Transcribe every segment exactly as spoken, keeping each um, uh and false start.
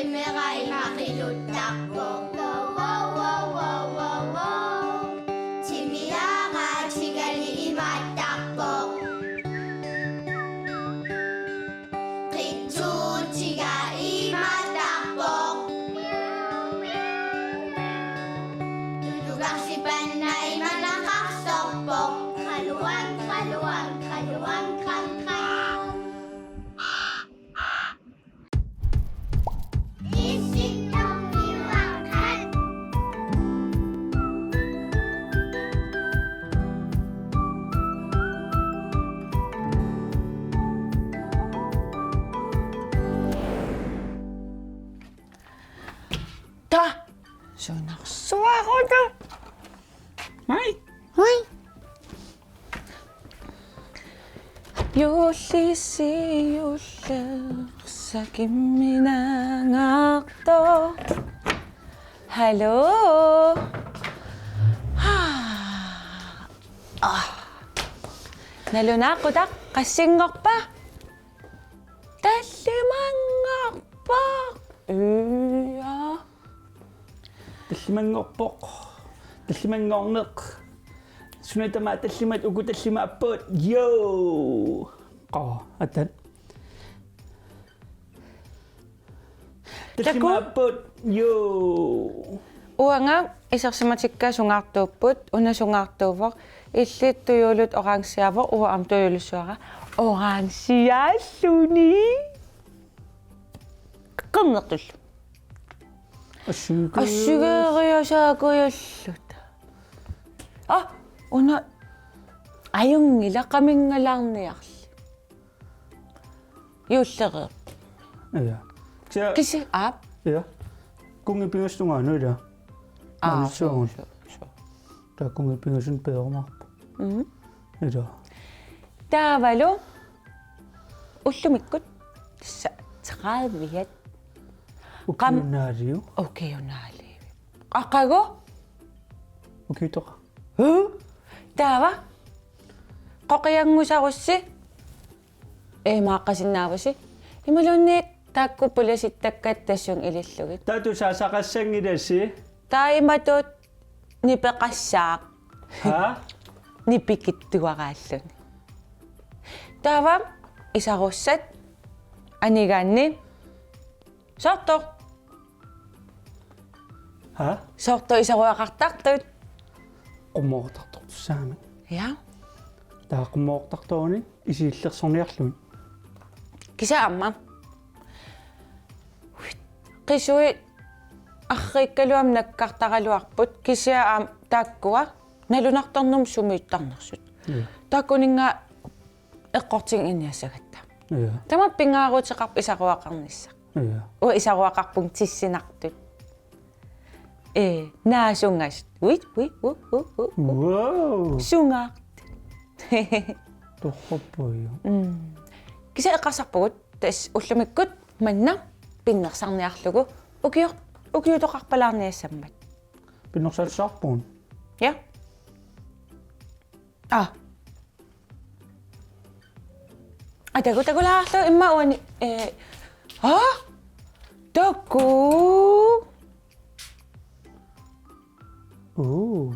Timera ima qiluttarpoq. Wow, wow, wow, wow, wow, wow. Timiara tigali imaattarpoq. Qitsuutiga imaattarpoq. Tulugarsipanna imanaqarsorpoq. Qaluan, qaluan, qaluan, qan, qan. Ta. Sunarsuaruna. Hej. Hej. Juullisi juulleq sakimminangaartoq. Hallo. Ah. Nalunaaqutaq, qassinngorpa? Tallimanngorpoq. Ia. Tallimanngorpoq. Tallimanngorneq. Suna tamaat tallimat, uku tallimaapput. Joo. Qaa, atat. Takuuk. Tallimaapput. Joo. Uanga isersimatikka sungaartuupput, una sungaartuuvoq, illit tujuulut orangeaavoq, uanga aamma tujuulussuara. Orangeaalluni. Qernertullu. Assuge-, assugeeriasaakujulluta. Ah, una ajunngilaq, qaminngalaarniarli. Juullereerpoq. Ia. Kisianni, kisianni, aap. Ia. Kunngeq pingasut tungaanut, ila. Aa, manissuagut. Suu, suu, suu. Taava kunngeq pingasut peerumaarpoq. Mhm. Ila. Taavalu ullumikkut tassa tredive-at. Qam-, ukiunaaliu. Ukiunaaliu. Aqagu? Ukiutoqaq. Huu? Taava? Qoqianngusarussi? Ee, imaaqqasinnaavusi. Imaluunniit taakku pulasittakkat tassunga ilillugit. Taava tusaasaqassanngilasi? Taava imatut nipeqassaaq. Haa? Nipikittuaraalluni. Taava isarussat anigaanni. Soortoq. Haa? Soortoq isaruaqartartut. Qummoroortartortussaammat. Ja. Taava qummoroortartoruni isiillersorniarlugit. Kisianni aamma. Qisuit arriikkaluamik nakkartaraluarput, kisianni aamma taakkua nalunartarnermut sumiittarnersut. Ja. Taakkuninnga eqqortinnginiassagatta. Ja. Tamaat pingaaruteqarpoq isaruaqarnissaq. Ja. Uanga isaruaqarpunga tissinartut. Ee, naasungasut. Ui, ui, u, u, u, u. Wow. Sungaartut. Torrappuju. Mm. Kisianni eqqarsarpugut tassa ullumikkut manna pinnersarniarlugu ukior-, ukiutoqarpalaarniassammat. Pinnersaatissavarput. Ja. Aa. Aa, taku, takulaarlu immaqa uani, ee, aa? Taku. Uu.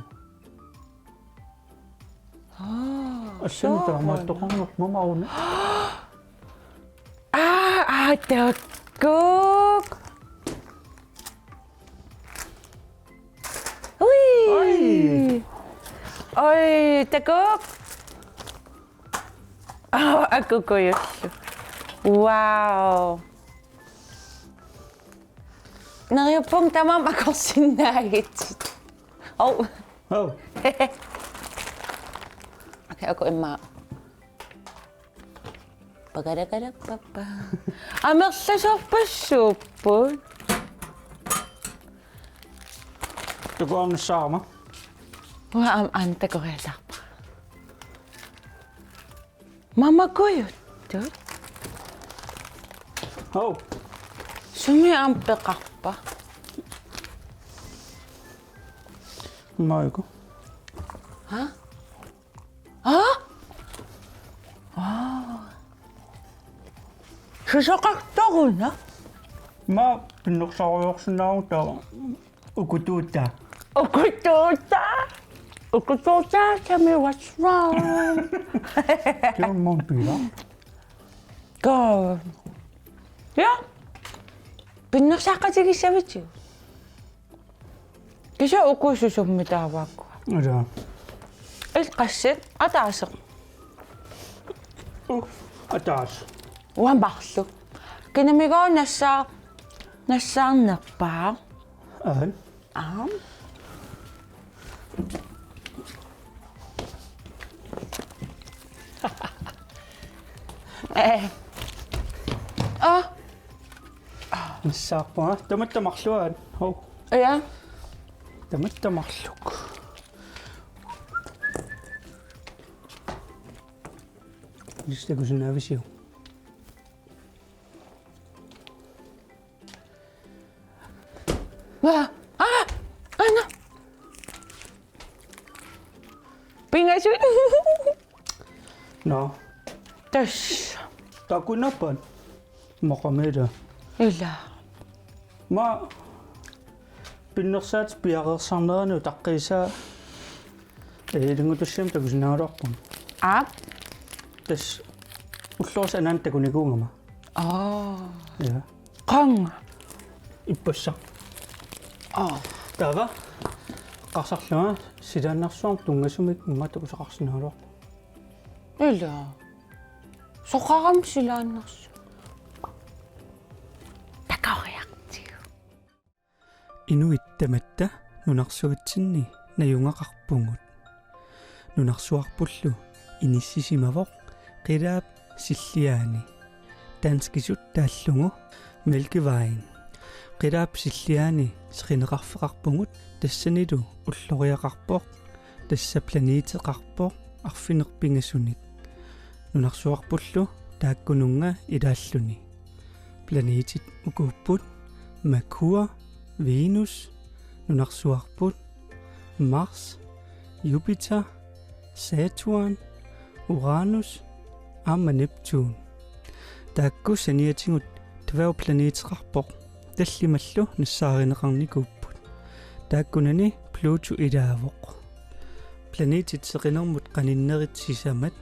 Aa, assani soo. Taamaattoqarnermut mamaruna. Aa, aa, takuuk. Ui. Oi. Oi, takuuk. Aa, akukujullu. Wow. Neriuppunga tamarmik akorsinnaagitsit. Ov. Ov. Okay, uku immaqa. Pakarakarakpappa. Amerlasoorpassuupput. Takuarnissaarama. Uanga aamma aana takoriataarpara. Mamakujuttut. Hov. Sumi aamma peqarpa? Maaku. Ha? Ha? Aa. Aa. Susoqartoruna? Ma Pinnersaarujoorsinnaagutta uku tuuta. Uku tuuta. Uku tuuta, tell me what's wrong. Kiun mun pila. Go. Ja. Pinnersaaqqatigissavitsigut. Kisianni uku susummi taavaakkua. Ila. Illit qassit ataaseq. Uh, ataaseq. Uanga marluk. Kinamigooq nassaa-, nassaarnerpaaq. Aap. Aap. Eh. Ah. Nassaarpunga. Tamatta marluaat. Hov. Ja. Tamatta marluk. Illit takusinnaavisiuk? Vaa. Ah! Aana. Pingasut. Nå. Tassa. Takunapan. Maqamila. Ila. Aamma pinnersaatit piareersarnerani utaqqiisaa ilinngutassiami takusinnaagaluarpunga. Aap. Tassa ullorissat anaanat takunikuugama. Aa. Ja. Qanga. Ippassaq. Aa. Taava. Eqqarsarlunga silaannarsuarmut tunngasumik immaqa takusaqarsinnaagaluarpunga. Ila. Soqarami silaannarsuaq. Takoriartigu. Inuit tamatta nunarsuatsinni najugaqarpugut. Nunarsuarpullu inissisimavoq qilaap silliaani. Danskisut taallugu Mælkevejen. Qilaap silliaani seqineqarfeqarpugut tassanilu ulloriaqarpoq, tassa planeteqarpoq arfineq-pingasunit. Nunarsuarpullu taakkununnga ilaalluni. Planetit ukuupput: Merkur, Venus, nunarsuarput, Mars, Jupiter, Saturn, Uranus aamma Neptun. Taakku saniatigut dværgplaneteqarpoq, tallimallu nassaarineqarnikuupput. Taakkunani Pluto ilaavoq. Planetit seqinermut qaninnerit sisamat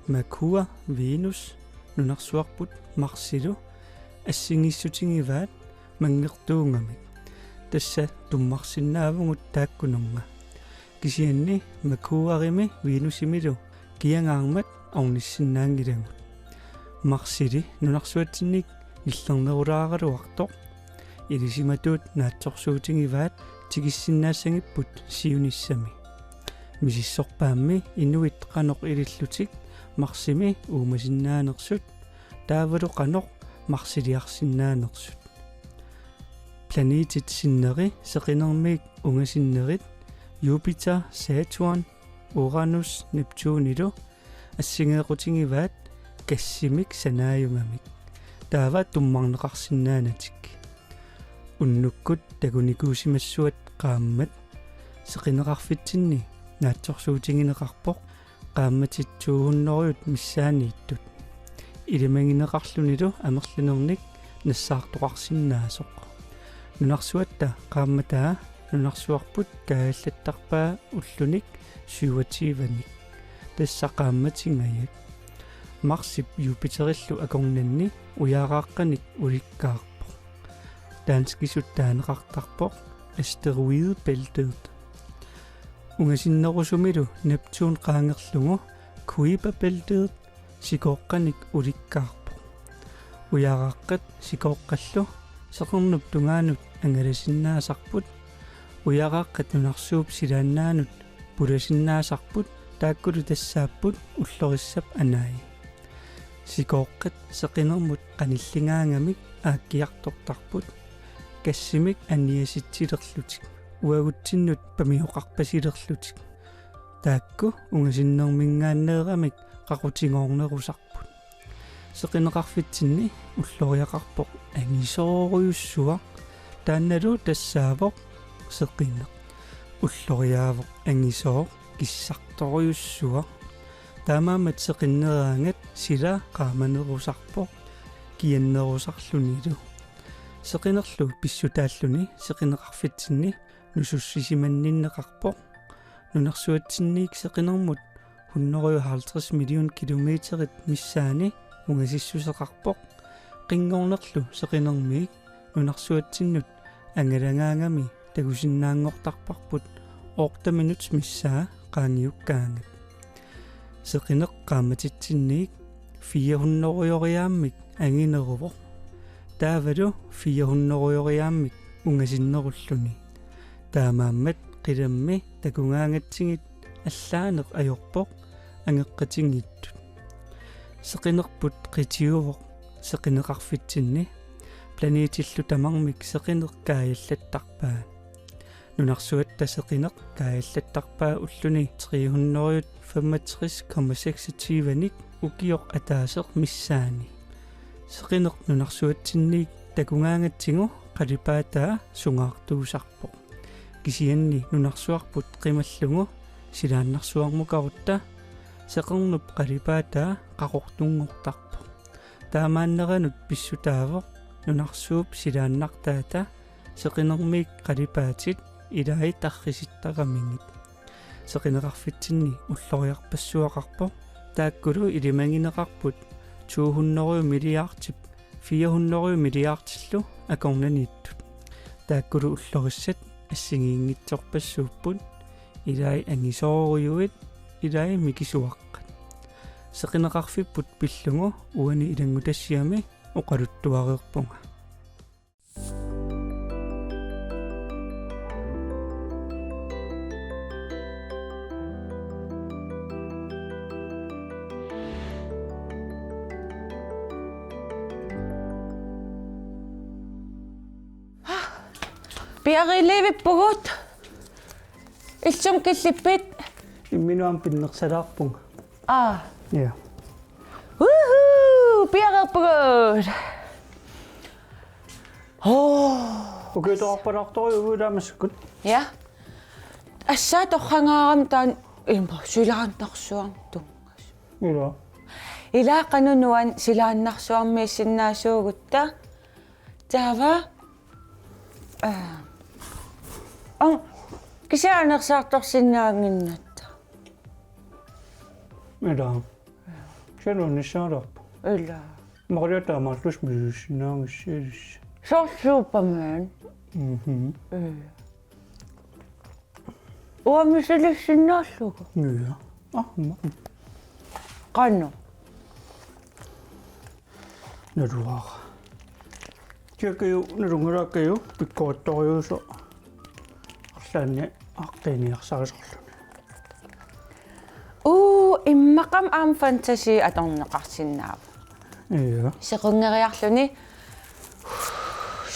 Merkur, Venus, nunarsuarput Marsilu assigiissutigivaat manngertuugamik. Tassa tummarsinnaavugut taakkununnga. Kisianni Merkurimi Venusimilu kiangaarmat ornissinnaanngilagut. Marsili nunarsuatsinnik nillernerulaaraluartoq. Ilisimatuut naatsorsuutigivaat tikissinnaassagipput siunissami. Misissorpaammi inuit qanoq ilillutik Marsimi uumasinnaanersut, taavalu qanoq Marsiliarsinnaanersut. Planetit sinneri seqinermiit ungasinnerit Jupiter, Saturn, Uranus Neptunilu assigeequtigivaat gassimik sanaajugamik, taava tummarneqarsinnaanatik. Unnukkut takunikuusimassuat qaammat. Seqineqarfitsinni naatsorsuutigineqarpoq qaammatit to hundrede missaanniittut. Ilimagineqarlunilu amerlanernik nassaartoqarsinnaasoq. Nunarsuatta qaammataa nunarsuarput kaajallattarpaa ullunik syvogtyvenik. Tassa qaammatingajak. Marsip Jupiterillu akornanni ujaaraaqqanik ulikkaarpoq. Danskisut taaneqartarpoq asteroidebæltet. Ungasinnerusumilu Neptun qaangerlugu Kuiperbæltet sikooqqanik ulikkaarpoq. Ujaraaqqat sikooqqallu seqernup tungaanut angalasinnaasarput. Ujaraaqqat nunarsuup silaannaanut pulasinnaasarput, taakkulu tassaapput ullorissap anai. Sikooqqat seqinermut qanilligaagamik aakkiartortarput. Gassimik anniasitsilerlutik, uagutsinnut pamioqarpasilerlutik. Taakku ungasinnerminngaanneeramik qaqutigoornerusarput. Seqineqarfitsinni ulloriaqarpoq angisoorujussuaq, taannalu tassaavoq seqineq. Ulloriaavoq angisooq kissartorujussuaq. Taamaammat seqinneraangat sila qaamanerusarpoq kiannerusarlunilu. Seqinerlu pissutaalluni seqineqarfitsinni nusussisimanninneqarpoq. Nunarsuatsinniit seqinermut hundrede og halvtreds million kilometerit missaani ungasissuseqarpoq. Qinngornerlu seqinermiit nunarsuatsinnut angalagaangami takusinnaanngortarparput otte minutsit missaa qaangiukkaangat. Seqineq qaammatitsinniit fire hundrede-oriaammik angineruvoq. Taavalu fire hundrede-oriaammik ungasinnerulluni. Taamaammat qilammi takugaangatsigit allaaneq ajorpoq angeqatigiittut. Seqinerput qitiuvoq seqineqarfitsinni. Planetillu tamarmik seqineq kaajallattarpaat. Nunarsuatta seqineq kaajallattarpaa ulluni tre hundrede femogtres komma seksogtyve-nik ukioq ataaseq missaani. Seqineq nunarsuatsinniit takugaangatsigu qalipaataa sungaartuusarpoq. Kisianni nunarsuarput qimallugu silaannarsuarmukarutta seqernup qalipaataa qaqortunngortarpoq. Taamaanneranut pissutaavoq nunarsuup silaannartaata seqinermiit qalipaatit ilai tarrisittaramigit. Seqineqarfitsinni ulloriarpassuaqarpoq, taakkulu ilimagineqarput to hundrede milliardip fire hundrede milliardillu akornanniittut. Taakkulu ullorissat assigiinngitsorpassuupput, ilai angisoorujuit, ilai mikisuaqqat. Seqineqarfipput pillugu uani ilanngutassiami oqaluttuareerpunga. Piareerivippugut. Illit sumi killippit? Imminut aamma pinnersalaarpunga. Aa. Ja. Woohoo! Piareerpugut. Oo. Ukiutoqarpalaartorujuuvugut ilaa massakkut. Ja. Tassa torragaarami taanna imma silaannarsuarmut tunngasut. Ilaa. Ilaa qanoq nuann- silaannarsuarmiissinnaasuugutta. Taava. Aa. Aa. Kisianni anersaartorsinnaannginnatta. Ilaa. Kisianni unissaalerpoq. Ilaa. Maria taamaallusi misigisinnaagissialisi. Soorlu Superman. Mhm. Ee. Uanga misilissinnaallugu. Ja. Aamma. Qanoq? Naluara. Kiakaju, nalunngilara Kaju, pikkorittorujuusoq. Arlaanni aaqqiiniarsarisorluni. Uu, immaqami aamma fantasi atorneqarsinnaavoq. Ja. Sequnngeriarluni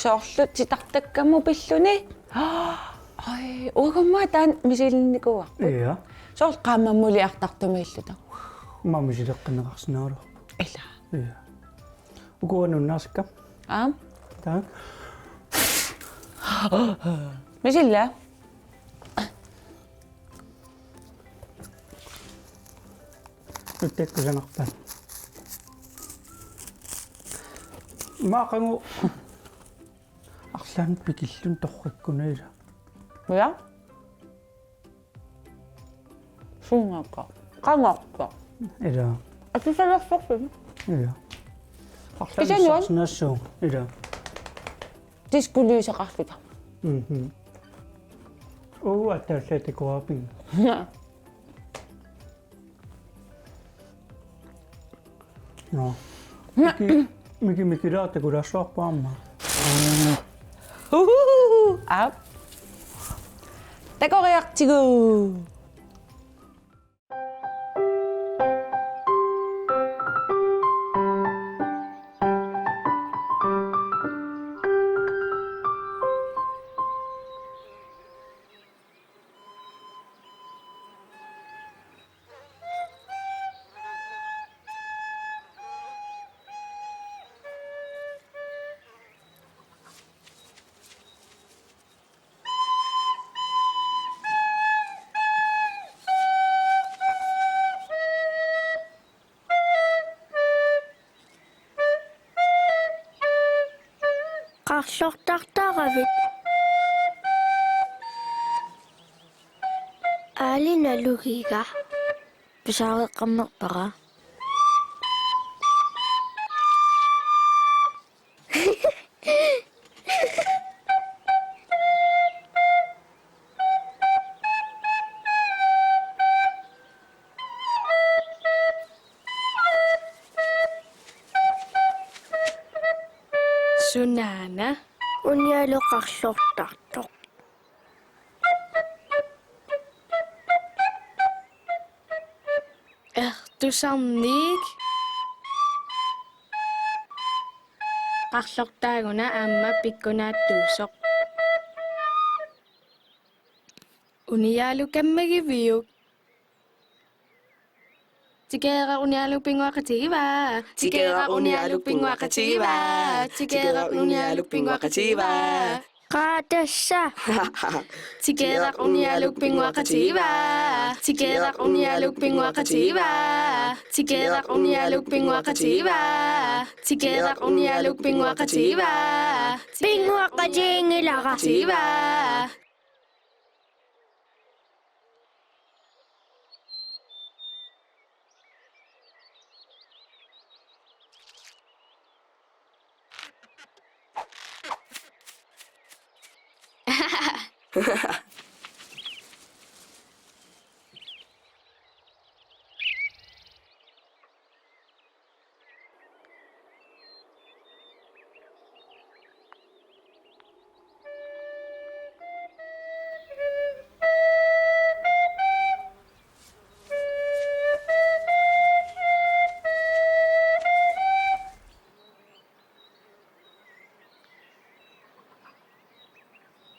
soorlu titartakkamut pilluni. Ai, uagummaa taanna misilinnikuuarput. Ja. Soorlu qaammammuliartartumiilluta. Aamma misileqqinneqarsinnaagaluarpoq. Ilaa. Ja. Ukua nuannaarsikka? Aap. Taak. Misilla? Nutsakka kusanarpaat. Maaqagu arlaannik pikilluni torrakkunani ilaa. Ja? Suungaakka. Qangarpa. Ilaa. Atusalersorpimi. Ilaa. Arlaannik kisianni uanga saarsinnaassuugut. Ilaa. Diskoliiseqarluta. Mhm. Uu, ataalliat takuarpinga. Nå. Miki, Miki, Mikilaarta takulaarsuarpoq aamma. Uhuhu. Aap. Takoriartigu. Qarlortartaravit? Aali nalugiga. Pisaareqqammerpara. Sunaana? Unialu qarlortartoq. Ertusarniik. Qarlortaaguna aamma pikkunaattuusoq. Unialu kammagiviuk? Tikeeraq unialu pinnguaqatigiva. Tikeeraq unialu pinnguaqatigiva. Tikeeraq unialu pinnguaqatigiva. Qaa tassa? Tikeeraq unialu pinnguaqatigiva. Tikeeraq unialu pinnguaqatigiva. Tikeeraq unialu pinnguaqatigiva. Tikeeraq unialu pinnguaqatigiva. Pinnguaqatiginngilara. Tigiva.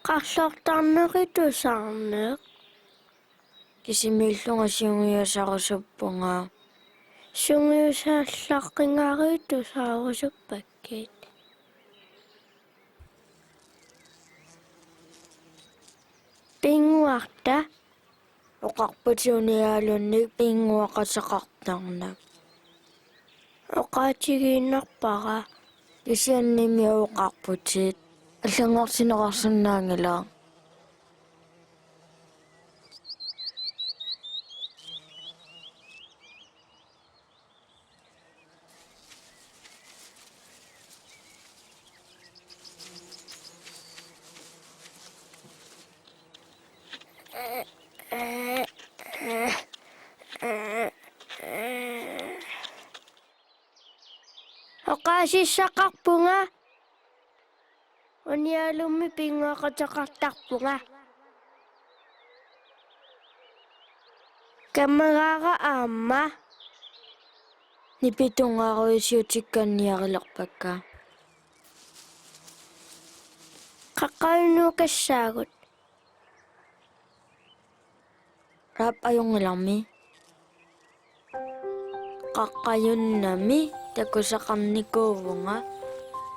Qarlortarnerit tusarneq. Kisimiillunga sungiusarusuppunga. Sungiusaallaqqingaartuusarusuppakkit. Pinnguarta. Oqarputit unialunnik pinnguaqateqartarnak. Oqaatigiinnarpara. Kisiannimi oqarputit. Allanngortinneqarsinnaanngilaq. Oqaasissaqarpunga. Unialummi pinnguaqateqartarpunga. Kammagiga aamma nipitungaruisiutikkanniarilerpakka. Qaqqajunnukkassaagut. Aap, ajunngilarmi. Qaqqajunnami takusaqarnikuuvunga,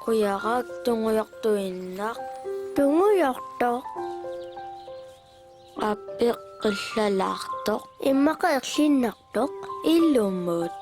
ujarak tungujortuinnaq. Tungujortoq. Aappi qillalaartoq. Immaqa erlinnartoq. Ilumut.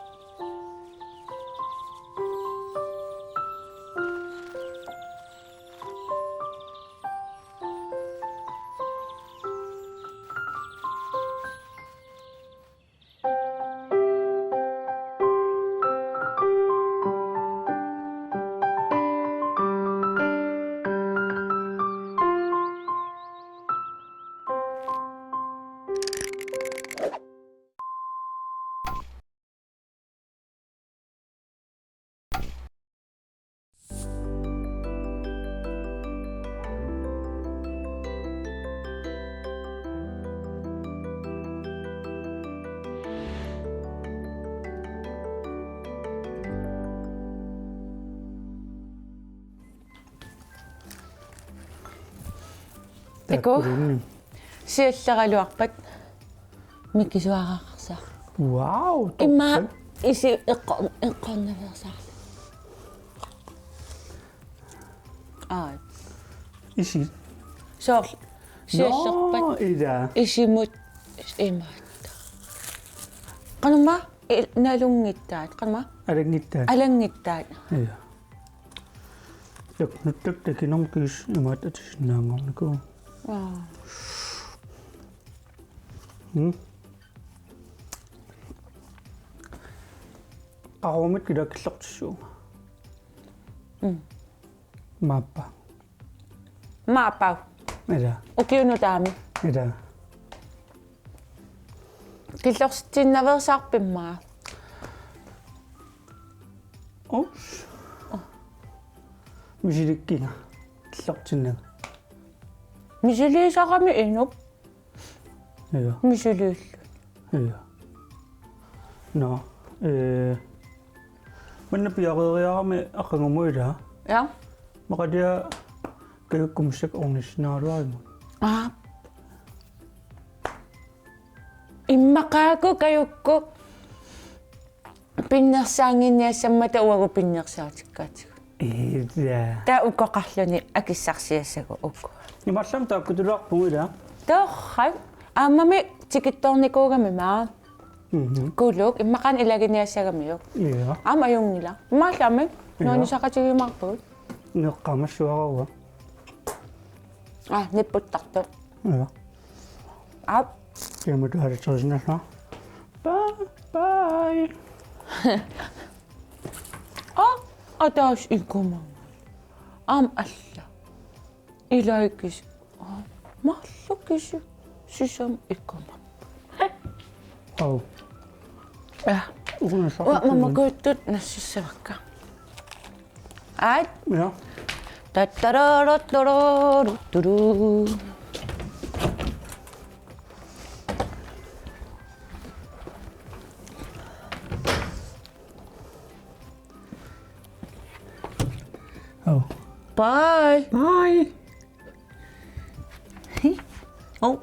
Takuuk. Takkuruunni. Sialleraluarpat mikisuaraqarsaaq. Wow, imma toppen. Isi eqqor-, eqqornaveersaarlu. Aa. Isi. Soorlu. Siallerpat. Nå, ila. Isimut imaattoq. Qanormaa? I-, nalunngittaat. Qanormaa? Alanngittaat. Alanngittaat. Ila. Tak, nuttak takinermut kiisa imaattoq atissinnaanngornikuuvoq. Aa. Mm. Qarumiit killortissuunga. Mm. Maappa. Maappa. Ila. Ukiunut taama. Ila. Killorsinnaveersaarpimma? Ups. Misilikkiga. Killorsinnaga. Misiliisarami inuk. Ila. Misiliillu. Ila. Nå, eh, manna piareeriarami aqagumut ila. Ja. Maqalia kajukku massakkut ornissinnaagaluarimmat. Aa. Immaqaaku kajukku pinnersaannginiassammata uagut pinnersaatikkaatigut. Ila. Taava ukoqarluni akissarsiassagu uku. Imaallami taakkutulaarpugut ila. Torrak. Aammami tikittoornikuugami maa. Mhm. Kuluk immaqaana ilaginiassagamiuk. Ila. Aamma ajunngilaq. Imaallami. Ila. Nuannisaqatigiumaarpugut. Neqqamassuararua. Aa, nipputtartoq. Ila. Aap. Kiamut halatserisinnaassuaq. Bye, bye. Aa, ataaseq ikumannga. Aamma alla. Ilai kisiat. Aa, marluk kisiat. Sisamat ikumannga. Au. Ja. Ukunassaaq. Uanga mamakkuuttut nassissavakka. Aat. Ja. Tattararattararuturu. Oh. Bye. Bye. Hi. Oh.